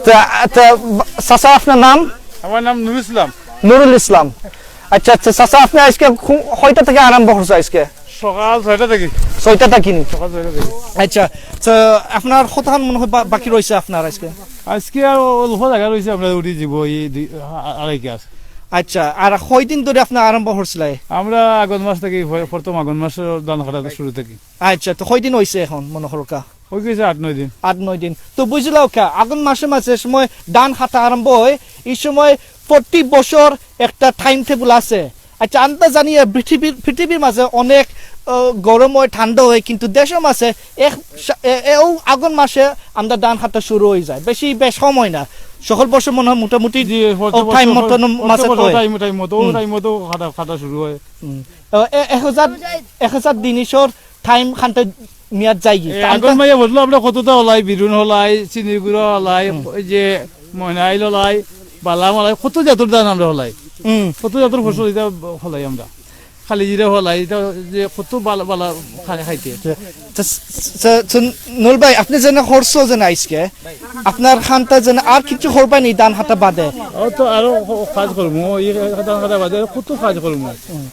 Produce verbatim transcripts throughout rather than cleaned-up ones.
তে, তে, চাচা, আপনার নাম? আমার নাম নুরুল ইসলাম। নুরুল ইসলাম। আচ্ছা, আচ্ছা, চাচা, আপনি আজকে কু-, কয়টা থেকে আরম্ভ করছে আজকে? সকাল ছয়টা থেকে। ছয়টা থেকে নি? সকাল ছয়টা থেকে। আচ্ছা, তো আপনার কতখান মনে হয় বা-, বাকি রয়েছে আপনার আজকে? আজকে আর অল্প জায়গা রয়েছে, আমরা উঠি যাব এই দুই, আ-, আড়াই কাজ। আচ্ছা, আর কয়দিন ধরে আপনি আরম্ভ করছিলেন? আমরা আগন মাস থেকে, প-, প্রথম আগন মাসের ধান কাটা শুরু থেকে। আচ্ছা, তো কয়দিন হইছে এখন মনে হরকা? ওই গেছে আট নয় দিন। আট নয় দিন। তো বুঝলাও কা, আগুন মাসে মাসে সময় ধান কাটা আরম্ভ হয়, এই সময় প্রতি বছর একটা টাইম টেবিল আছে। আচ্ছা, আমরা জানি, এ, পৃথিবীর, পৃথিবীর মাঝে অনেক, আহ, গরম হয়, ঠান্ডা হয়, কিন্তু দেশের মাঝে এক সা-, এ-, এও আগুন মাসে আমরা ধান কাটা শুরু হয়ে যায়, বেশি বেশ কম হয় না। সকল বছর মনে হয় মোটামুটি জি, প্রত্যেক ও টাইম বছর, মতন প্রত্যেক মাসে বছর হয়। টাইম, টাইম মতো, হুম। টাইম মতো কাটা, কাটা শুরু হয়। হুম। তো এ-, এক হাজার, এক হাজার দিনিসর টাইম খানতে মিয়াদ যায়গি। এ, তা আগর আমরা মাইয়া বললো আমরা কতটা হলাই, বিরুন হলাই, চিনির গুঁড়া হলাই, হুম। ওই যে ময়না আইল হলাই, বালা মালাই, কত জাতর ধান আমরা হলাই। হুম। কত জাতর ফসল এটা হলাই আমরা। খালি জিরা হলাই, এটা যে কত বালা, বালা খাই, খাইতে। তো, তো, তো, নুরুল ভাই, আপনি যেন হরসো যেন আইসকে, আপনার খানটা যেন আর কিছু হরবাই নি ধান কাটা বাদে? ও তো আরো হ-, কাজ করমু, এই ধান কাটা বাদে কত কাজ করমু। হুম।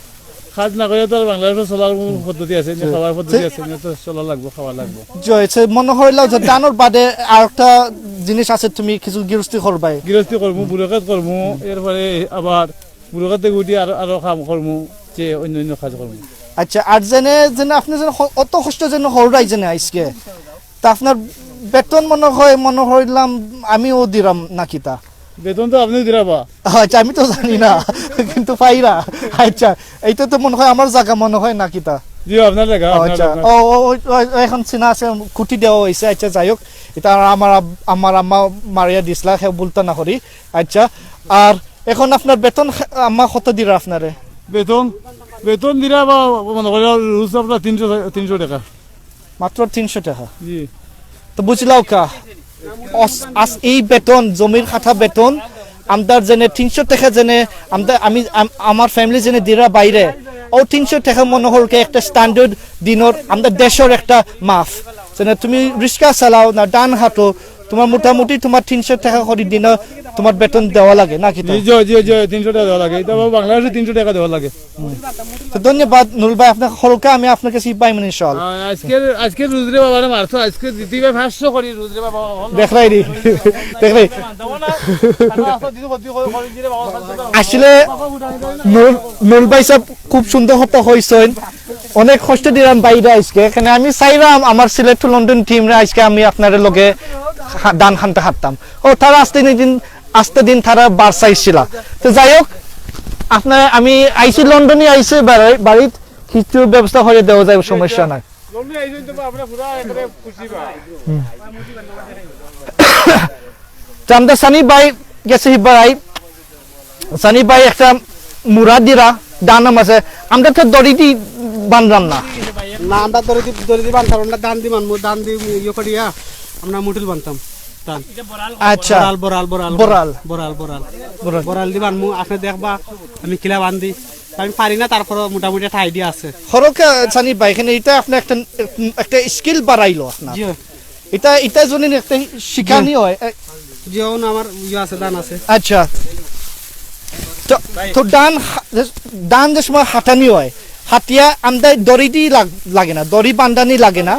কাজ না করে তো আর বাংলাদেশে চলার কোনো পদ্ধতি আছে, নি, জি। খাওয়ার পদ্ধতি জি। আছে, নি, তো চলা লাগবো, খাওয়া লাগবো। জি, সে মনে হইল যে ধানর বাদে আর একটা জিনিস আছে, তুমি কিছু গৃহস্থী করবাই। গৃহস্থী করমু, বুরো খেত করমু, এরপরে আবার বুরো খেত থেকে উঠি আরো, আরো কাম করমু, যে অন্য অন্য কাজ করমু। আচ্ছা, আর যেনে, যেনে আপনি যেন হ-, অত কষ্ট যেন হররাই যেন আইসকে, তা আপনার বেতন মনে হয়, মনে হইলাম আমিও দিলাম নাকি তা? বেতন তো আপনিও দিরা বা। আচ্ছা, আমি তো জানি না, কিন্তু পাইরা। আচ্ছা, এইটা তো মনে হয় আমার জায়গা মনে হয় নাকি তা? জি, আপনার জায়গা, ও, আপনার আচ্ছা। জায়গা। ও, ও, ও, ও, এখন চিনা আছে, খুঁটি দেওয়া হয়েছে। আচ্ছা, যাই হোক, এটা আর আমার আব-, আমার আম্মা মারিয়া দিসলা, কেউ বলতে না করি। আচ্ছা, আর এখন আপনার বেতন খা-, আম্মা কত দিরা আপনারে? বেতন, বেতন দিরা বা মনে করি রোজ আপনার তিনশো, তিনশো টাকা। মাত্র তিনশো টাকা? জি। তো বুঝলাও কা, অস-, আস-, এই বেতন, জমির কাটা বেতন, আমদার যেনে তিনশো টাকা যেনে, আমদা-, আমি, আম-, আমার ফ্যামিলি যেনে দিরা বাইরে, ও তিনশো টাকা মনে হরকে একটা স্ট্যান্ডার্ড দিনর, আমদার দেশর একটা মাফ। যেনে তুমি রিক্সা চালাও না, ধান কাটো, তোমার মোটামুটি তোমার তিনশো টাকা করি দিন তোমার বেতন দেওয়া লাগে, নাকি তো? জি, জি, জি, জি, তিনশো টাকা দেওয়া লাগে। এটা বাংলাদেশে তিনশো টাকা দেওয়া লাগে। হুম। তো ধন্যবাদ নুরুল ভাই, আপনার হরকা আমি আপনার কাছে পাইমু ইনশাআল্লাহ। আহ, আজকের, আজকের রোজ রে বাবা রে মারছো, আজকে দিতে ভাই পাঁচশো করি রোজ রে বাবা। দেখলাই রে, দেখলাই। আসলে নুরুল, নুরুল ভাই সাহেব খুব সুন্দর কথা কইছেন। অনেক কষ্ট দিলাম বাইরে আজকে। এখানে আমি চাইলাম আমার সিলেট to লন্ডন টিমরে আজকে আমি আপনার লগে হা-, ধান কাটতে হারতাম। ও, তারা আস্তে দিন, আস্তে দিন তারা বার চাইছিলা। তো যাই হোক, আপনার আমি আইছি লন্ডনে আইছি বাড়ি-, বাড়িত কিছু ব্যবস্থা করে দেওয়া যায়, সমস্যা নাই। হুম। তো আমরা সানি ভাই গেছে হিবার আই সানি ভাই একটা মুরা দিরা, ধান আছে, আমরা তো দড়ি দি বানলাম না। না, আমরা দড়ি দি, দড়ি দি বানতাম, আমরা ধান দি বানমু, ধান দি ইয়ে করিয়া আমরা মুঠিল বানতাম ধান। আচ্ছা। বড়াল, বড়াল, বড়াল। বড়াল। বড়াল, বড়াল। বড়াল। বড়াল দি বানমু, আপনি দেখবা আমি কিলা বান্ধি। আমি পারি না, তারপরে মোটামুটি একটা আইডিয়া আছে। হরকা সানি ভাই, এখানে এটা আপনি একটা, একটা স্কিল বাড়াইলো আপনার। জি। এটা, এটা যদি একটা শিখানি জি। হয়, এ- জি, ওন আমার ইয়ে আছে, ধান আছে। আচ্ছা। তো, তো ধান হা-, ধান যে সময় হাতানি হয়, হাতিয়া আমরা দড়ি দি লাগ-, লাগে না, দড়ি বান্ধানি লাগে না।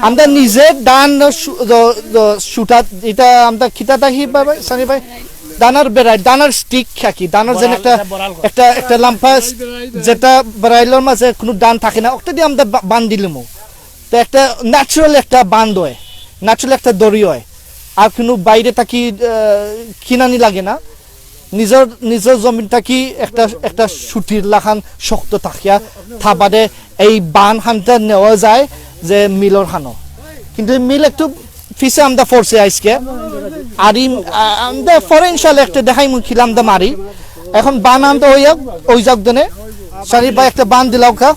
আমরা নিজে ধান সু-, দ-, দ-, সুতা, এটা আমরা খিতা থাকি পাবে, সানি ভাই? ধানর বেড়াই, ধানর স্টিক থাকি, ধানর যেন একটা, একটা, একটা লাম্পা যেটা বেড়াইলর মাঝে কোনো ধান থাকে না, ওটা দিয়ে আমরা বা-, বান্ধিলিমু। তো একটা ন্যাচারাল একটা বান্ধ হয়, ন্যাচারাল একটা দড়ি হয়। আর কোনো বাইরে থাকি, আহ, কিনানি লাগে না। নিজর, নিজর জমিন থাকি একটা, একটা সুতির লাখান শক্ত থাকিয়া, থা বাদে এই বান হানতে নেওয়া যায় যে মিলর হানো। কিন্তু এই মিল একটু পিছে আমরা পড়ছে আজকে। আর ইম-, আ-, আমরা পরে ইনশাল্লাহ একটা দেখাইমু কিলা আমরা মারি। এখন বান আনতে হইয়া ওই যাক দনে। সানি ভাই একটা বান দিলাও খা।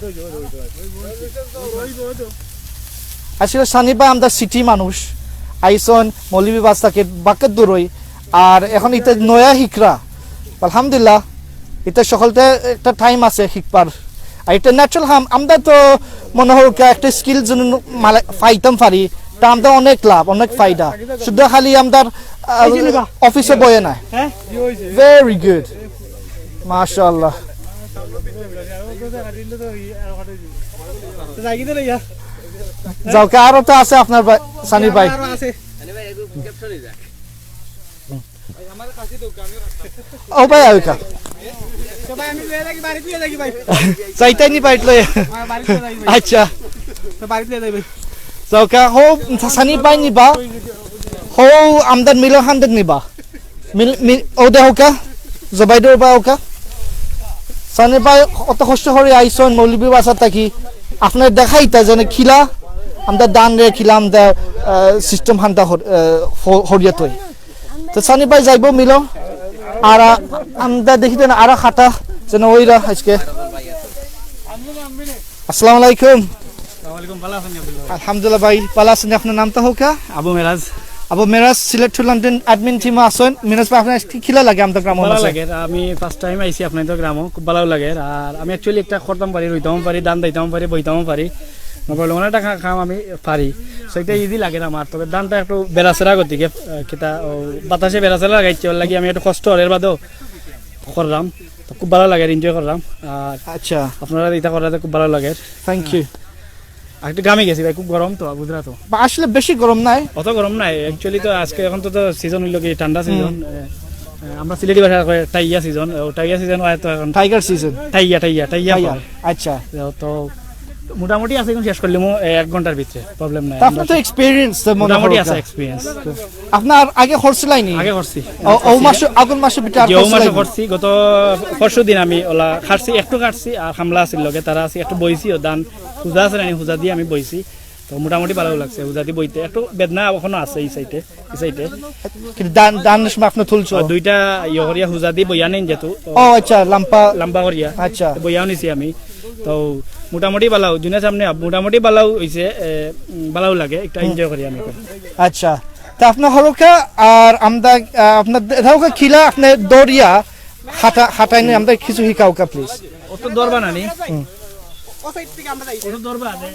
আসলে সানি ভাই আমরা সিটি মানুষ, আইসন মৌলভীবাজার থাকি বাক্কা দূরই, আর এখন এটা নয়া হিকরা, আলহামদুলিল্লাহ, এটা সকলতে একটা টাইম আছে হিকবার। আর এটা ন্যাচারাল হাম, আমরা তো মনে হয় একটা স্কিল জন্য মালা-, পাইতাম পারি, তা আমরার অনেক লাভ, অনেক ফায়দা। শুধু খালি আমরার, আহ, এই যে নিবা। অফিসে বইয়া নায়। হ্যাঁ? Very good. মাশাআল্লাহ। যাও কে, আরো তো আছে আপনার ভাই, সানি ভাই। আরো আছে। ও ভাই, আউক্কা। তো ভাই, আমি লইয়া যাই, বাড়িত লইয়া যাই ভাই। যাইতায় নি বাড়িত লইয়া? হ্যাঁ, বাড়িত লইয়া যাই ভাই। আচ্ছা। তো বাড়িত লইয়া যাই ভাই। যাউক্কা, হউ সানি ভাই নিবা, হউ আমরার মিলর খানরে নিবা। মিল, মিল, ও দেখউক্কা, জুবাইদর ভাই আউক্কা। সানি ভাই অত কষ্ট করি আইছইন মৌলভীবাজার থাকি, আপনারে দেখাইতা যেন কিলা আমরার ধানরে কিলা আমরার, আহ, system খান্তা হর-, আহ, হ-, হরিয়াত অয়। তো সানি ভাই যাইবো মিলো। আর, আ, আমরা দেখি দেন আরো খাটা যেন ওইরা আজকে। আসসালামু আলাইকুম। ওয়ালাইকুম, ভালা আছইন নি আব্দুল্লাহ ভাই? আলহামদুলিল্লাহ ভাই, ভালা আছইন নি? আপনার নামটা হোক? Abu Meraj. Abu Meraj, Sylhet to London admin team আছইন। মেরাজ ভাই, আপনার আজকে কিলা লাগে আমরার গ্রামর ভালা মাঝে? লাগে, আমি first time আইছি আপনার তো গ্রামো, খুব ভালা লাগে। আর আমি actually একটা করতাম পারি, রুইতাম পারি, ধান দাইতাম পারি, বইতাম পারি, no problem, অনেকটা কা-, কাম আমি পারি। So এটা easy লাগে আমার, তবে ধানটা একটু বেড়াছেড়া গতিকে, আহ, কিতা, ও, বাতাসে বেড়াছেড়া লাগাইছে, ওর লাগি আমি একটু কষ্ট অর, এর বাদেও করলাম। তো খুব ভালা লাগে, enjoy করলাম। আর আচ্ছা। আপনারা এটা করাতে খুব ভালা লাগে। Thank you। আর একটু ঘামি গেছি ভাই, খুব গরম তো, বুঝরা তো। বা আসলে বেশি গরম নাই। অত গরম নাই, actually তো আজকে এখন তো, তো season অইলো কি ঠান্ডা হুম। Season। এ, এ, আমরা সিলেটি ভাষায় কই টাইয়া season, ও টাইয়া season অয় তো এখন। Tiger season। টাইয়া, টাইয়া, টাইয়া টাইয়া, পড়ে। আচ্ছা। তো, তো মোটামুটি আছে, এখন শেষ করলিমু, এ, এক ঘন্টার ভিতরে, problem নাই। তা আপনার তো experience তো মনে মোটামুটি হয় আছে ওটা। Experience। আপনার আগে করছিলাইনি? আগে করছি। ও, ও মাসে, আগুন মাসে ভিতরে আর জি, ও মাসে করছিলাইনি? করছি, গত পরশু দিন আমি ওলা কাটছি, একটু কাটছি, আর কামলা আছিল লগে, তারা আছে, একটু বইছি, ও ধান হুজা আছে না, হুজা দিয়া আমি বইছি। তো মোটামুটি ভালা লাগছে, হুজা দি বইতে। একটু বেদনা এখনো আছে এই side-এ, এই side-এ। কিন্তু ধান, ধানর সময় আপনি তুলছো? আর দুইটা ইয়ে করিয়া হুজা দি বইয়া নেন যেহেতু। ও আচ্ছা, লাম্বা। লাম্বা করিয়া। আচ্ছা। বইয়াও নিছি আমি। তো মোটামুটি ভালাও, দুনিয়া সামনে মোটামুটি ভালাও হইছে, এ, উম, ভালাও লাগে, একটা হুম। Enjoy করি আমি এখন। আচ্ছা। তা আপনার হরকা আর আমদা, আহ, আপনার দে-, হরকা কিলা আপনি দরিয়া হাটা-, হাটাইনি, আমদা কিছু হিকাউকা, please। অত দরবা না নি? হুম। অত দরবা আছে,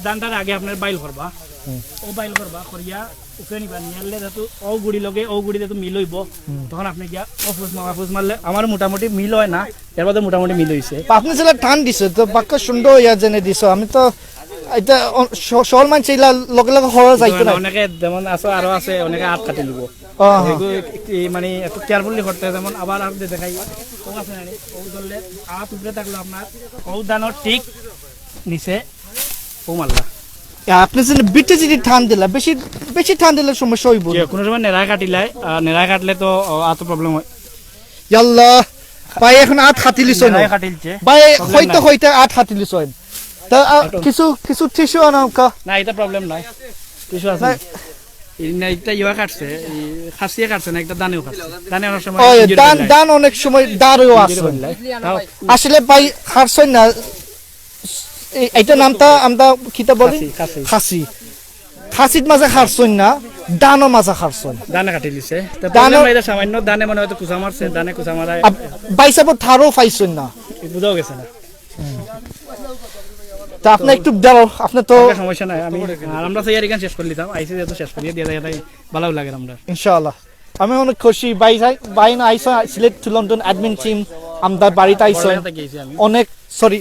ধানটার আগে আপনার বাইল করবা। হুম। ও বাইল করবা, করিয়া উপরে নিবা, নিয়ারলে যাতে ও গুড়ি লগে ও গুড়ি যাতে মিল হইব, হুম। তখন আপনি গিয়া ও ফুস মারবা, ফুস মারলে আমার মোটামুটি মিল হয় না, এর বাদে মোটামুটি মিল হইছে। আপনি যেটা টান দিছে, তো বাক্য সুন্দর ইয়া জেনে দিছো। আমি তো এটা অ-, স-, সরল মানুষ ইলা লগে লগে হওয়া যাইতো না। অনেকে যেমন আছে, আরো আছে, অনেকে আত কাটি নিব। ও, হ্যাঁ। এগু-, এই মানে একটু carefully করতে, যেমন আবার আর যে দেখাই, ও আছে না, ও ধরলে আত উপরে থাকলো আপনার, ও দানো ঠিক নিচে, ও মারলা। ইয়া, আপনি যেন বিটে যদি টান দিলা, বেশি, বেশি টান দিলে সমস্যা হইব। যে কোনো সময় নেড়া কাটিলাই, আর নেড়া কাটলে তো, ও, আত problem হয়। ইয়াল্লা, ভাই এখন আত হাতিলিছ না। নেড়ায় কাটিলছে। ভাই, problem হইতে নাই। হইতে আত হাতিলিছ। তা, আ, কাটো। কিছু, কিছু tissue আনা কা। না, এটা problem নাই। Tissue আছে। না। এই না, এটা ইয়া কাটছে, এই খাসিয়ে কাটছে না, একটা দানেও কাটছে। দানে অনেক সময় ও, injury দান, করে। দান অনেক সময় দাঁড়েও injury আছে। করে। তাও আসলে ভাই, হারছই না। এই, এইটা নামটা আমরা কিতা বলি? খাসি, খাসি। খাসি। খাসিত মাঝে হারছই না, দানও মাঝে হারছই। দানে কাটি দিছে। তো দানও problem নাই, এটা সামান্য দানে মনে হয়তো কুচা মারছে, দানে কুচা মারায়। আব-, ভাই সাহেব, ঠারও পাইছই না। বুঝাও গেছে না। তা আপনি তো একটু দাঁড়াও, আপনি তো ওকে, সমস্যা নাই, আমি, আর আমরা তো ইয়ার এখান শেষ করে নিতাম, আইসি যেহেতু শেষ করিয়ে দিয়ে যায়, এটাই ভালো লাগে আমরা। ইনশাআল্লাহ। আমি অনেক খুশি, ভাই, ভাই, ভাই না আইসা, Sylhet to London admin team, আমদার বাড়িতে আইসা। বড়লেখা থাকি আইছি আমি। অনেক, sorry।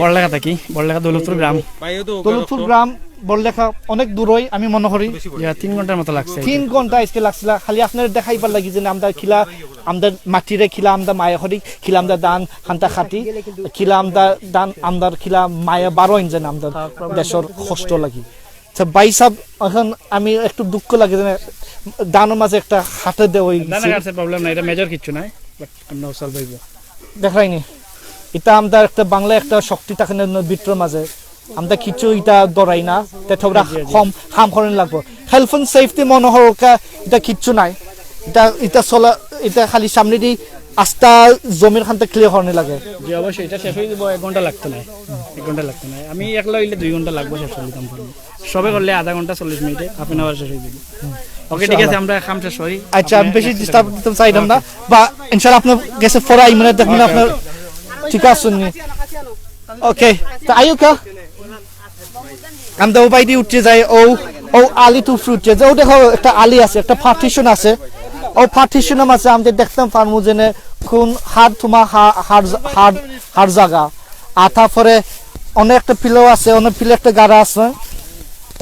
বড়লেখা থাকি, বড়লেখা দৌলতপুর গ্রাম। ভাইও তো দৌলতপুর গ্রাম, বড়লেখা অনেক দূরই, আমি মনে করি। বেশি পড়ে। ইয়া, তিন ঘন্টার মতো লাগছে। তিন ঘন্টা আজকে লাগছিল, খালি আপনারা দেখাইবার লাগি যে আমদার কিলা, আমদার মাটিরে কিলা, আমদার মায়া করি, কিলা আমদার দান, হান্তা খাটি, কিলা আমদার দান, আমদার কিলা মায়া বারো ইঞ্জেন আমদার দেশর কষ্ট লাগি। আচ্ছা, ভাই সাহেব, এখন আমি একটু দুঃখ লাগে যে দানর মাঝে একটা হাতে দেওয়া হয়ে দানে গেছে। কাটছে, problem নাই, এটা major কিচ্ছু নাই, but আমরা solve হইব। দেখাইনি, এটা আমরা একটা বাংলা একটা শক্তি থাকে না, না, ভিতরের মাঝে আমরা কিছু এটা ডরাই না, তে থোড়া জি, জি। কম হাম করেন লাগবো। Health and safety মনে হয় ওকে, এটা কিচ্ছু নাই, এটা, এটা চলা, এটা খালি সামনে দিয়ে আস্তা জমির খানতে clear করানি লাগে। জি, অবশ্যই, এটা শেষ হয়ে যাবো, এক ঘন্টা লাগতো না, এক ঘন্টা লাগতো না, আমি একলা হইলে দুই ঘন্টা লাগবো শেষ করে দিতাম পারবো। সবে করলে আধা ঘন্টা, চল্লিশ মিনিটে, half an hour শেষ হয়ে যাবে। ওকে, ঠিক আছে, ইনশাআল্লাহ। আমরা কাম শেষ করি। আচ্ছা, আমি আপনি বেশি একসাথে disturb করবেন। করতে চাইলাম না। ওকে। বা ইনশাআল্লাহ আপনার গেছে ফোরা ইমনে দেখবেন ওকে, আপনার ওকে। ঠিক আছে নি? ওকে, তো আইও কা? আমরা উপায় দিয়ে উঠতে যাই, ও ও আলি টু ফুটে যে, ও দেখো, একটা আলি আছে, একটা পার্টিশন আছে। ও পার্টিশনর মাঝে আমি দেখতাম পারমু যে নে কোন হার তোমার হা-, হার, হার, হার জাগা। আর তারপরে অনেক একটা পিলার আছে, অনেক পিলার একটা গাড়া আছে।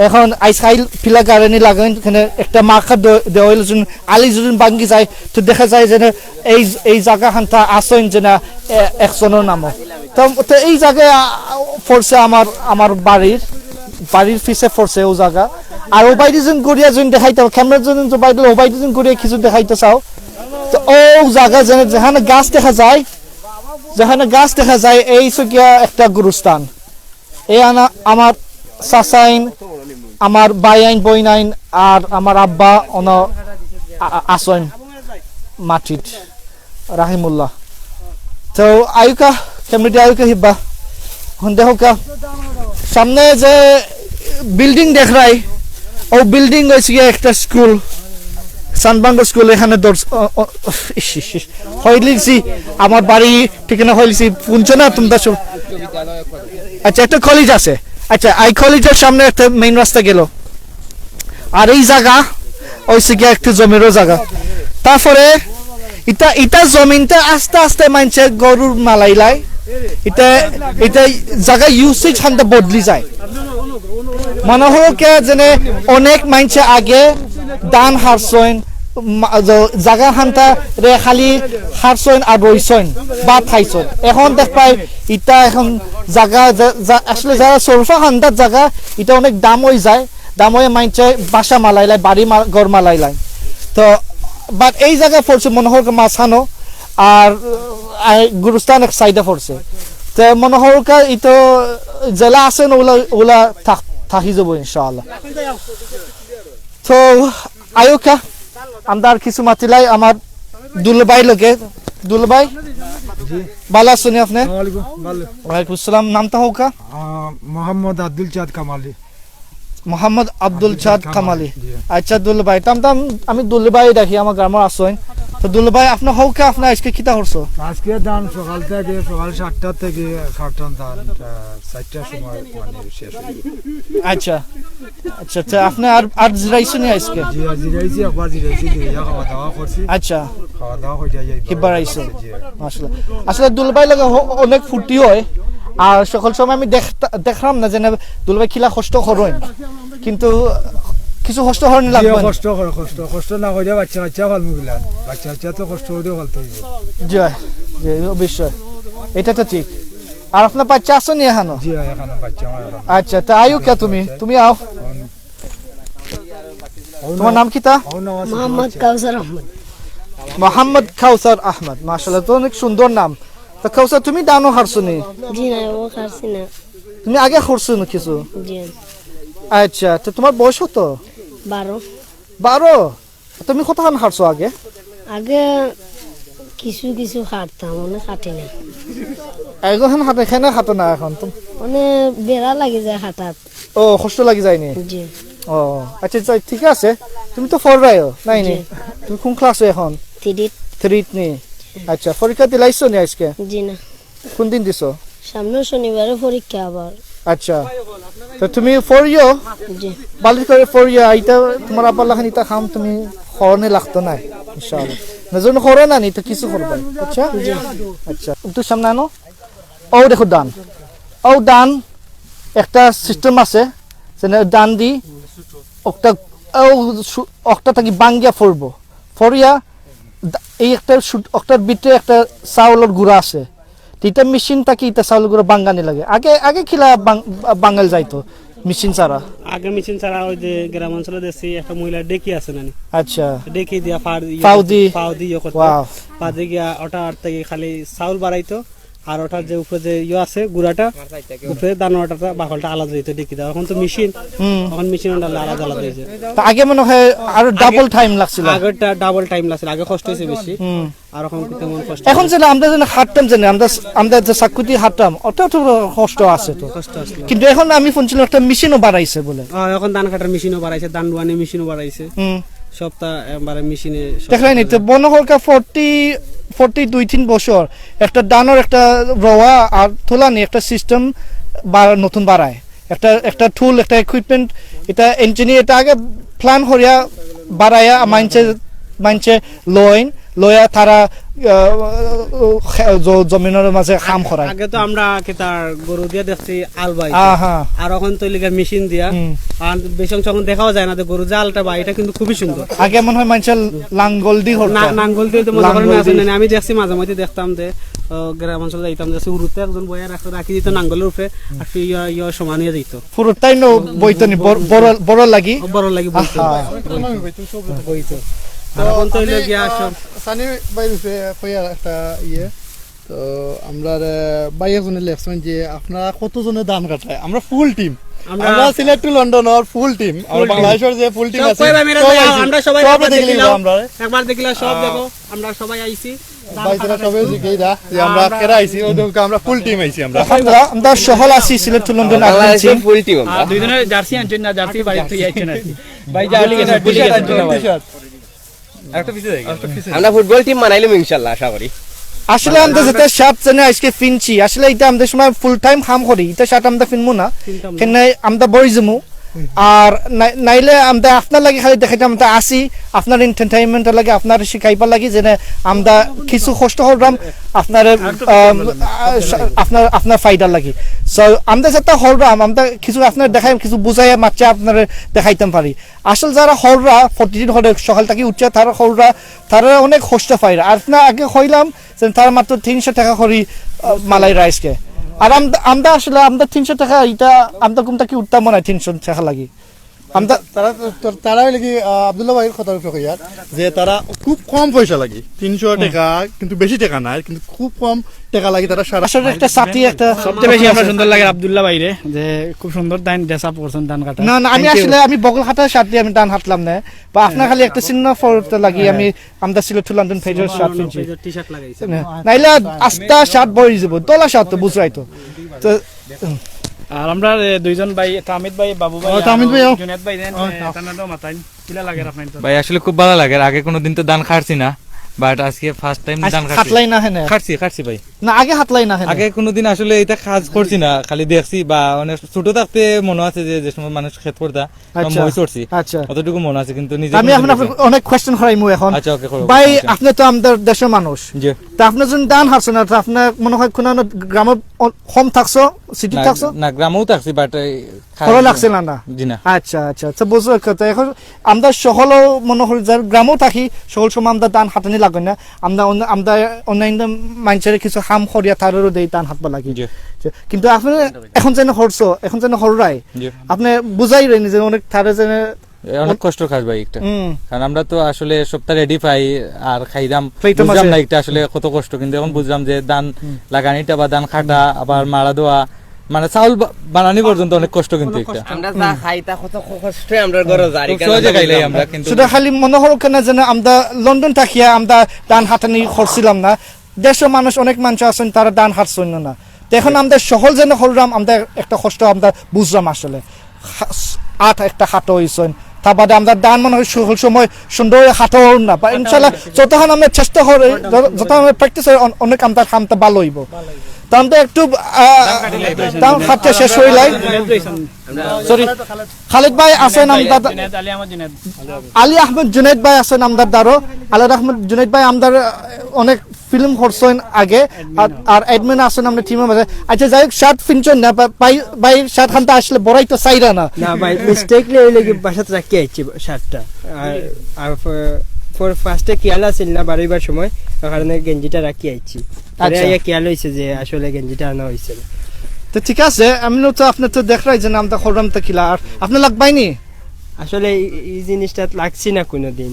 এখন আইজ কাইল পিলার গাড়ানি লাগাইন, এখানে একটা মার্কার দে-, দেওয়া হইল, যখন আলি যখন ভাঙ্গি যায়, তো দেখা যায় যে না, এই, এই জাগা হানতা আসইন যে না, এ-, একজনের নামও। তো, তো এই জায়গায়, আ, পড়ছে আমার, আমার বাড়ির, বাড়ির পিছে পড়ছে ও জায়গা। আর ও বাইরে যখন ঘুরিয়া যখন দেখাইতে, ক্যামেরা যখন যে বাইরে, ও বাইরে যখন ঘুরিয়া কিছু দেখাইতে চাও, তো ও জায়গা যেন, যেখানে গাছ দেখা যায়, যেখানে গাছ দেখা যায়, এই সুকিয়া একটা গুরুস্থান। এই আনা আমার চাচাইন, আমার ভাইয়াইন, বইনাইন, আর আমার আব্বা অন আ-, আ-, আসইন মাটিত, রাহিমুল্লাহ। তো আয়ুকা, ক্যামেরাটি আয়ুকা হিব্বা। এখন দেখো কা, সামনে যে বিল্ডিং দেখরাই, ও বিল্ডিং হয়েছে গিয়া একটা স্কুল, সানবাঙ্গ স্কুল। এখানে দর্শ-, ও, ও, ইস, ইস, ইস। হইলিছি, আমার বাড়ি ঠিকানা হইলিছি, পুঞ্চ না তোমরা সব। আচ্ছা, একটা কলেজ আছে। আচ্ছা, এই কলেজের সামনে একটা মেইন রাস্তা গেল। আর এই জায়গা হইছে গিয়া একটু জমিরও জায়গা। তারপরে ইটা, ইটা জমিনটা আস্তে আস্তে মানছে গরুর মালাইলাই। ইটা, ইটা জায়গা ইউসেজ হানতে বদলি যায়। মনে হলো কে যেন অনেক মানছে আগে ধান হারছইন, মা-, জ-, জাগা হানতা রে খালি হারছইন আর রইছইন, ভাত খাইছইন। এখন দেখ পাই ইটা এখন জাগা যা-, যা-, আসলে যারা সরফা হান্দার জাগা, ইটা অনেক দাম হয়ে যায়, দাম হয়ে মানছে বাসা মালাইলাই, বাড়ি মা-, ঘর মালাইলাই। তো, but এই জায়গা পড়ছে মনে হয় মাছানো, আর, আর গুরুস্থান এক সাইডে পড়ছে। তো মনে হয় কা ইতো জেলা আছে না, ওলা, ওলা থাক-, থাকি যাবো ইনশাআল্লাহ। তো আয়ুকা, আমরা আর কিছু মাতিলাই আমার দুলু ভাই লগে। দুলু ভাই, ভালো আছেন আপনি? আসসালামু আলাইকুম, ভালো। ওয়ালাইকুম আসসালাম, নামটা হোকা? আহ, মোহাম্মদ আব্দুল চাঁদ কামালি। মোহাম্মদ আব্দুল চাঁদ কামালি। জি। আচ্ছা দুলু ভাই, তাম তাম আমি দুলু ভাই ডাকি, আমার গ্রামর আছইন। তো দুলু ভাই, আপনি হোকা, আপনি আজকে কিতা করছো? আজকে ধান সকাল থেকে, সকাল সাতটা থেকে কাটন ধান, আহ, চারটার সময় মানে শেষ হয়ে গেল। আচ্ছা, আচ্ছা, আচ্ছা, আপনি আর, আর জিরাইছো নি আজকে? জি, আর জিরাইছি, একবার জিরাইছি, জিরাইয়া খাওয়া দাওয়া করছি। আচ্ছা। খাওয়া দাওয়া হয়ে যায়, এই হিব্বার আইছে। জি। আসলে, আসলে দুলু ভাই লাগে হ-, অনেক ফুর্তি হয়। আর সকল সময় আমি দেখতা-, দেখলাম না যে না, দুলু ভাই কিলা কষ্ট করইন। কিন্তু কিছু কষ্ট হরনি জি, লাগবে। কষ্ট করে, কষ্ট, কষ্ট না করে বাচ্চা কাচ্চা ফালমু কিলা। বাচ্চা কাচ্চা তো কষ্ট করে ফালতে হইব। জি, জি, অবশ্যই। এটা তো ঠিক। আর আপনার বাচ্চা আছো নি এখনো? জি, এখনো বাচ্চা আমার এখন। আচ্ছা, তা আয়ুকা তুমি, তুমি আও। এখন তোমার নাম কিতা? আমার নাম আছে মোহাম্মদ কাউসার আহমদ। মোহাম্মদ কাউসার আহমদ, মাশাআল্লাহ, তো অনেক সুন্দর নাম। তো কাউসার, তুমি ধানও হারছো নি? জি না, ও হারছি না। তুমি আগে হারছো না কিছু? জি। আচ্ছা, তো তোমার বয়স কত? বারো। বারো? তুমি কতখান হারছো আগে? আগে কিছু কিছু হারতাম, মানে হাঁটি না। এখন হাঁটে, কেন হাঁটো না এখন? তো মানে বেড়া লাগে যায় হাঁটাত। ও, কষ্ট লাগি যায়নি? জি। ও, আচ্ছা, আচ্ছা, ঠিক আছে। তুমি তো ফর রায়ও, নাই নি? জি। তুমি কোন ক্লাসে এখন? থ্রিত। থ্রিত নি? আচ্ছা, পরীক্ষা দিলাইছো নি আজকে? জি না। কোন দিন দিছো? সামনের শনিবারে পরীক্ষা আবার। আচ্ছা, তো তুমি ফরিও? জি। বালিশ করে ফরিও, আইতা তোমার আব্বার লাখান ইতা কাম তুমি হরনে লাগতো না, ইনশাআল্লাহ। না, যখন হরো না নি, তো কিছু করবে, আচ্ছা? জি। আচ্ছা, একটু সামনে আনো। ও দেখো ধান, ও ধান একটা সিস্টেম আছে, যেন ধান দি একটা, ও সু-, একটা থাকি বাঙ্গিয়া ফরবো, ফরিয়া দা-, এই একটা সু-, একটার ভিতরে একটা চাউলর গুঁড়া আছে, তো ইটা মেশিন থাকি ইটা চাউলর গুঁড়া বাঙ্গানি লাগে। আগে, আগে কিলা বাং-, বাঙ্গাল যাইতো মেশিন ছাড়া? আগে মেশিন ছাড়া ওই যে গ্রাম অঞ্চলে দেখছি একটা মহিলা ডেকি আছে নানি, আচ্ছা। ডেকি দিয়া ফাড় ইয়ে ফাও করতো, দি। ফাও দি ইয়ে করতো। ওয়াও। বাদে গিয়া ওটা আর থেকে খালি চাউল বাড়াইতো, আর ওটার যে উপরে যে ইয়ে আছে গুঁড়াটা, উপরে দানা ওটাটা বাকলটা আলাদা দিত ডেকি দেওয়া। এখন তো মেশিন, হুম। এখন মেশিন আলাদা আলাদা হয়েছে। তা আগে মনে হয় আরো ডাবল টাইম লাগছিল। আগেরটা ডাবল টাইম লাগছিল, আগে কষ্ট হয়েছে বেশি। হুম। আর এখন তেমন কষ্ট এখন হয় না। যেন আমরা যেন হাঁটতাম, যেন আমরা, আমরা যে চাকুতি হাঁটতাম, ওটা তো কষ্ট আছে তো। কষ্ট আছে। কিন্তু এখন আমি শুনছিলাম একটা মেশিনও বাড়াইছে বলে। হ্যাঁ, এখন ধান কাটার মেশিনও বাড়াইছে, ধান রুয়ানি মেশিনও বাড়াইছে। হুম। সবটা একবারে মেশিনে সব দেখলেন, এতে মনে হয় ফর্টি, ফর্টি দুই তিন বছর একটা ধানের একটা রোয়া আর তোলানি একটা সিস্টেম বা নতুন বাড়ায়, একটা, একটা টুল, একটা ইকুইপমেন্ট ইটা engineer, ইটা আগে plan করিয়া বাড়াইয়া মানষে, মানষে লইন, লইয়া তারা, আহ, জ-, জমিনর মাঝে কাম করায়। আগে তো আমরা কিতা গরু দিয়া দেখছি আল বাইতো। হ্যাঁ, হ্যাঁ। আর অখন তো ইলিগা মেশিন দিয়া। হুম। আর বেশি অংশ অখন দেখাও যায় না যে গরু যে আলটা বায়, ইটা কিন্তু খুবই সুন্দর। আগে মনে হয় মানষে লাঙ্গল দি করতো। না, নাঙ্গল দিয়া তো মনে করেন লাঙ্গল আছে দি। না, আমি দেখছি মাঝে মাঝে দেখতাম যে, আহ, গ্রাম অঞ্চলে যাইতাম যে উরুতে একজন বইয়া রাখ-, রাখি দিত নাঙ্গলের উপরে, আর ফির ইয়া, ইয়া সমান হয়ে যাইত। পুরোটাই নৌ বইতো নি, বড়, বড়, বড় লাগি। বড় লাগি বইতো। আহা। বইতো। আর অখন তো হইলো গিয়া সব সানি ভাই রূপে কইয়া একটা ইয়ে। তো আমরা, আহ, ভাই একজনে লেখছেন যে আপনারা কতজনে ধান কাটায়? আমরা full team। আমরা আমরা সিলেট to লন্ডন আর full team। আমরা full team। বাংলাদেশের যে full team সব আছে, কয়বার মেরে সব যাই, আইছি। আমরা সবাই সব একবার দেখে দেখিলাম। আমরা। একবার দেখিলাম, সব আহ, দেখো, আমরা সবাই আইছি। ভাই তারা সবাই জিজ্ঞেস দা যে আমরা আমরা কেরা আইছি, ওই দেখো আমরা full team আইছি আমরা। আমরা, আমরা সহল আছি সিলেট to লন্ডন বাংলাদেশের আর্জেন্টিন। Full team আমরা। আহ, দুইজনের জার্সি আনছেন না, জার্সি বাইরে থেকে আইছেন আর কি। ভাই, জার্সি আনছেন না, T-shirt আনছেন না ভাই। T-shirt। একটা পিছে যাই। আমরা ফুটবল টিম বানাইলাম ইনশাল্লাহ, আশা করি। আসলে আমরা যেটা শার্ট জেনে আজকে ফিনছি, আসলে এটা আমরা সময় ফুল টাইম কাম করি, এটা শার্ট আমরা ফিনমু না, ফিনতাম না। কেন আমরা বই জমু। আর নাই-, নাইলে আমরা আপনার লাগি খালি দেখাইতাম, আমরা আসি, আপনার এন্টারটেইনমেন্ট লাগি, আপনার শিখাইবার লাগি, যেন আমরা কিছু কষ্ট করলাম আপনার, আম, আ, আপনার, আপনার ফায়দার লাগি। So আমরা যেটা করলাম, আমরা কিছু আপনার দেখাই, কিছু বুঝাইয়া মাতছে আপনার দেখাইতাম পারি। আসল যারা হররা প্রতিদিন হরে সকাল থাকি উঠছে, তারা হররা, তারা অনেক কষ্ট পায়। আর না আগে কইলাম যে তারা মাত্র তিনশো টাকা করি, আহ, মালাই রাইসকে। আর আমরা, আমরা আসলে আমরা তিনশো টাকা, এটা আমরা ঘুম থাকি উঠতাম মনে হয় তিনশো টাকা লাগি। আমরা তারা, তারা, তারা হইলে কি, আহ, আব্দুল্লাহ ভাইয়ের কথার উপরে কইয়ার যে তারা খুব কম পয়সা লাগে, তিনশো টাকা, কিন্তু বেশি টাকা নাই, কিন্তু খুব কম টাকা লাগে তারা সারা আসলে একটা সাথী একটা সবচেয়ে বেশি আমরা সুন্দর লাগে আব্দুল্লাহ ভাইরে, যে খুব সুন্দর ধান dress up করছেন, ধান কাটা। না, না, আমি Thank you। আসলে আমি বগল কাটা শার্ট দিয়ে আমি ধান হাঁটলাম না, বা আপনার খালি একটা চিহ্ন ফটো লাগি আমি আমরা সিলেট টু লন্ডন পেজের শার্ট ফিনছি। পেজের টি-শার্ট লাগাইছে। না, নাইলে আস্তা শার্ট বই যাব, দলা শার্ট তো বুঝরাই তো। তো আর আমরা, এ, দুইজন ভাই, তামিদ ভাই, বাবু ভাই, ও, তামিদ ভাই, ও। জুনেদ ভাই, দেন, ও, এ, ও। তার নাম তো মাতাইন। কিলা লাগে আপনার তো? ভাই, আসলে খুব ভালা লাগে। আগে কোনোদিন তো ধান কাটছি না, but আজকে first time আজ ধান কাটছি। কাটলাই না হেনে? কাটছি, কাটছি ভাই। না, আগে কাটলাই না হেনে? আগে কোনোদিন আসলে এটা কাজ করছি না, খালি দেখছি বা মানে ছোট থাকতে মনে আছে যে, যে সময় মানুষ খেত করতা, বা আচ্ছা, মই চড়ছি, আচ্ছা। অতটুকু মনে আছে, কিন্তু নিজে আমি কোনোদিন এখন দেখছি আপনাকে না। অনেক কোয়েশ্চেন করাইমু এখন। আচ্ছা, ওকে, করো, ভাই, আচ্ছা। আপনি তো আমাদের দেশের মানুষ। জি। তা আপনি যদি ধান হারছেন না, তা আপনার মনে হয় কোনো গ্রামে অ-, কম থাকছো, সিটি না, থাকছো? না, গ্রামেও থাকছি, but এই করা লাগছে না, না? জি না। আচ্ছা, আচ্ছা, আচ্ছা, বুঝতে পারছি। এখন আমরা সকলও মনে করি যার গ্রামেও থাকি, সকল সময় আমরা ধান হাতানি লাগে না। আমরা অন্য, আমরা অন্যান্য মানুষের কিছু কাম করিয়া তারও দেই ধান হাতবা লাগি। জি। যে, কিন্তু আপনি এখন যেন হরছো, এখন যেন হররাই, জি। আপনি বুঝাই রইনি যে অনেক তারে যেন এ, অনেক কষ্ট কাজ ভাই একটা। হুম। কারণ আমরা তো আসলে সবটা রেডি পাই আর খাইলাম, খাইতাম বুঝলাম আছে। না একটা আসলে কত কষ্ট, কিন্তু এখন বুঝলাম যে ধান হুম। লাগানিটা বা ধান কাটা, আবার মাড়া দেওয়া, মানে চাউল বা-, বানানি পর্যন্ত অনেক কষ্ট কিন্তু একটা। আমরা যা খাই তা কত ক-, কষ্টে আমরা ঘরে যাই, খুব কেন সহজে আমরা খাইলাই বুঝলাম আমরা, না। কিন্তু সেটা খালি মনে হলো কেন যেন আমরা লন্ডন থাকিয়া আমরা ধান হাতানি করছিলাম না। দেশো মানুষ, অনেক মানুষ আছেন, তারা ধান হারছইন না। তো এখন আমরা সকল যেন করলাম, আমরা একটা কষ্ট আমরা বুঝলাম আসলে। হা-, আট একটা হাটো হইছইন। তার বাদে আমরা ধান মনে হয় সকল সময় সুন্দর হয়ে হাটো হন না। বা ইনশাল্লাহ যতক্ষণ আমরা চেষ্টা করি, য-, যতক্ষণ আমরা প্র্যাকটিস হয়, অন-, অনেক আমরা কামটা ভালো হইব। তো আমরা একটু, আহ, ধান কাটতে শেষ হইলাই। সরি, খালেদ ভাই আছেন আমরার, জুনেদ, আলী আহমদ জুনেদ। আলী আহমদ জুনেদ ভাই আছেন আমরার দ্বারো। আলী আহমদ জুনেদ ভাই আমরার, আহ, অনেক ফিল্ম করছেন আগে, আর, আর অ্যাডমিন আছেন আমরার টিমের মাঝে। আচ্ছা, যাই হোক, শার্ট ফিনছেন না, বা-, ভাই, ভাই শার্ট খানটা আসলে বড়াই তো চাইরা না। না ভাই, মিস্টেকলি ওই লাগি বাসাত রাখি আইছি শার্টটা। আর, আর ফ-, ফর ফার্স্টে খেয়াল আছিল না বারইবার সময়, ওই কারণে গেঞ্জিটা রাখি আইছি। পরে আচ্ছা। আইয়া খেয়াল হইছে যে আসলে গেঞ্জিটা আনা হইছে না। তো ঠিক আছে, আমি তো আপনার তো দেখরাই যে নামটা খররাম তো কিলা, আর আপনি লাগবাইনি? আসলে এই, এই জিনিসটা লাগছি না কোনোদিন।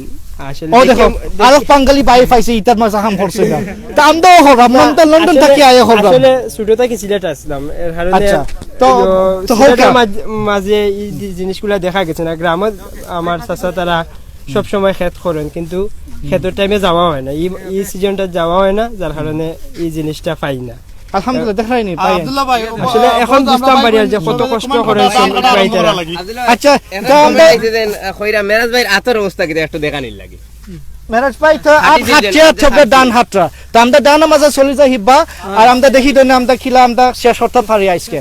আসলে ও দেখে দেখো, আম-, আরো দেখে বাঙালি ভাই পাইছে, ইটার মাঝে হাম করছে না। তা আমরাও খররাম, না, লন্ডন, লন্ডন আসলে, থাকি আয়া খররাম। আসলে ছোট থাকি সিলেট আসলাম, এর কারণে আচ্ছা, তো, এই যে তো হোক সিলেটের না। মাঝ-, মাঝে এই জি-, জিনিসগুলা দেখা গেছে না। গ্রামে আমার চাচা তারা সব সময় খেত করেন, কিন্তু খেতের টাইমে যাওয়া হয় না, এই, এই সিজনটা যাওয়া হয় না, যার কারণে এই জিনিসটা পাই না। আলহামদুলিল্লাহ, দেখা হয়নি, আর ভাই। আব্দুল্লাহ ভাই, আসলে ও, এখন আমরা বুঝতাম ভাই পারি আর যে বোন কত সকলে কষ্ট তোমার করে কথা সেই আমরা ভাইটারা। আব্দুল্লাহ লাগি। আচ্ছা, এখন তো আমরা আমরা এই যে দেন, আহ, খৈরা মেরাজ ভাইর আতর অবস্থা কি একটু দেখানির লাগি। মেরাজ ভাই তো আট হাত চেয়ার থাকবে ডান হাতটা। তো আমরা ডান মাঝে চলে যাই হিব্বা, আর আমরা দেখি দেন আমরা কিলা আমরা শেষ করতে পারি আজকে।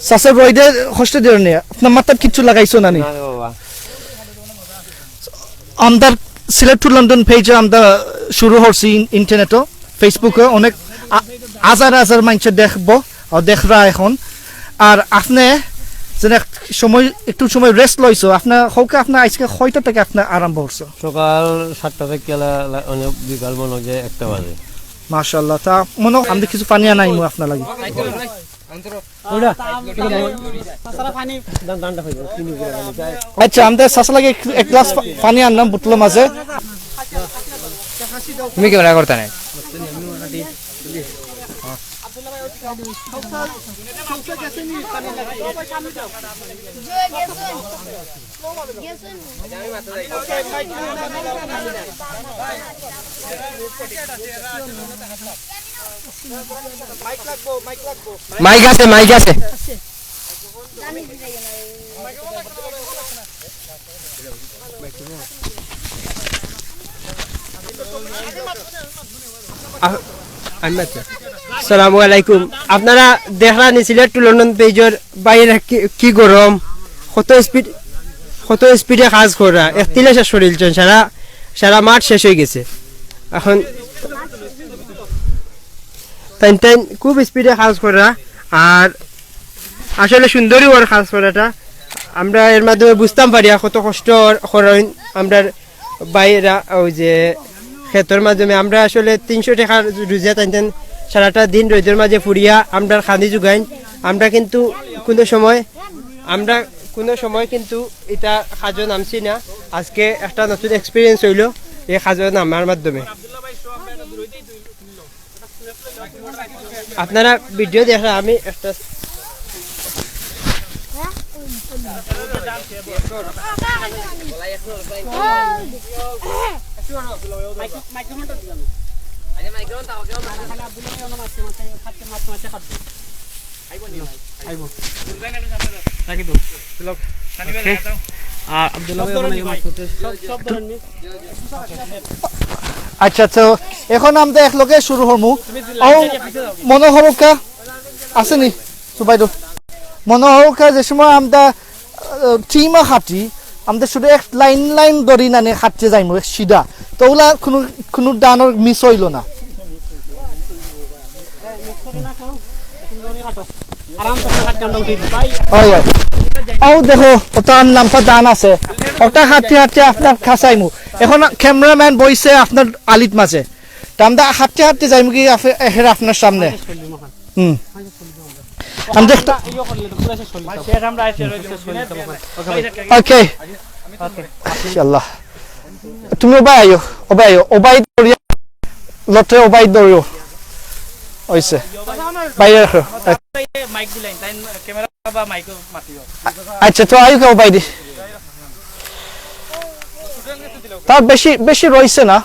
চাচা, রইদে কষ্ট দিও নি, আপনার মাথাত কিচ্ছু লাগাইছো না নি? না রে বাবা। আমরার Sylhet to London page-ও আমরা শুরু করছি ইন-, internet-ও, Facebook-ও অনেক আ-, হাজার হাজার মানষে দেখবো, আর দেখরা এখন। আর আপনে যেন এক সময়, একটু সময় rest লইছো, আপনার হউকে আপনার আজকে কয়টা থেকে আপনার আরম্ভ করছো? সকাল সাতটা থেকে লা-, লা-, মানে বিকাল মনে হয় যে একটা বাজে। মাশাআল্লাহ, তা মনে হয় আমরা কিছু পানি আনাইমু আপনার লাগি। আচ্ছা, আমরা চাচা লাগি এক, এক গ্লাস পা-, পানি আনলাম বোতলর মাঝে। তুমি ক্যামেরা করতা নাই। মাইক আছে, মাইক আছে। আহ, আমি মাত্র। আসসালামু আলাইকুম। আপনারা দেখরা নি Sylhet to London page-র বাইরে কি, কি গরম, কত speed, কত speed-এ কাজ করা, এক তিলে শেষ করিলছেন, সারা, সারা মাঠ শেষ হয়ে গেছে। এখন তাইন তাইন খুব speed-এ কাজ করা, আর আসলে সুন্দরই ওর কাজ করাটা। আমরা এর মাধ্যমে বুঝতাম পারি আর কত কষ্ট ওর, করেন আমরা বাইরা, ওই যে ক্ষেতর মাধ্যমে আমরা আসলে তিনশো টাকা রুজিয়া টানতেন, সারাটা দিন রোদের মাঝে ফুরিয়া আমরা খানি জুগাইন। আমরা কিন্তু কোনো সময়, আমরা কোনো সময় কিন্তু এটা কাজও নামছি না। আজকে একটা নতুন experience হইলো এই কাজও নামার মাধ্যমে। আপনারা ভিডিও দেখা, আমি একটা আইবো। রাখি দেও। ওকে। আর আব্দুল্লাহ ভাই ওখানে মাছ ধরতে। আচ্ছা, তো এখন আমরা এক লগে শুরু করমু। ও, মনো হরকা আছে নি? সুবাইদুর। মনো হরকা যে সময় আমরা, আহ, team-এ হাঁটি, আমরা শুধু এক line line ধরি না নে হাঁটতে যাইমু, এক সিধা। তো ওলা কোনো, কোনো ডানোর miss হইল না। ওই, ওই। ও দেখো, ওটা আনলাম, ওটা ডান আছে। ওটা হাঁটতে হাঁটতে আপনার কাছে আইমু। এখন cameraman বইছে আপনার আলিত মাঝে। তা আমরা হাঁটতে হাঁটতে যাইমু কি আফে-, এহের আপনার সামনে। হুম। আমি দেখতে ওকে। ইনশাআল্লাহ। তুমি ওবাই আইও, ওবাই আইও, ওবাই দৌড়িয়া, লটে ওবাই দৌড়িও। হইছে। বাইরে রাখো। মাইক দিলাইন, তাই ক্যামেরা বা মাইকও মাতিও। আচ্ছা, তো আইও কে ওবাই দি। তার বেশি, বেশি রইছে না,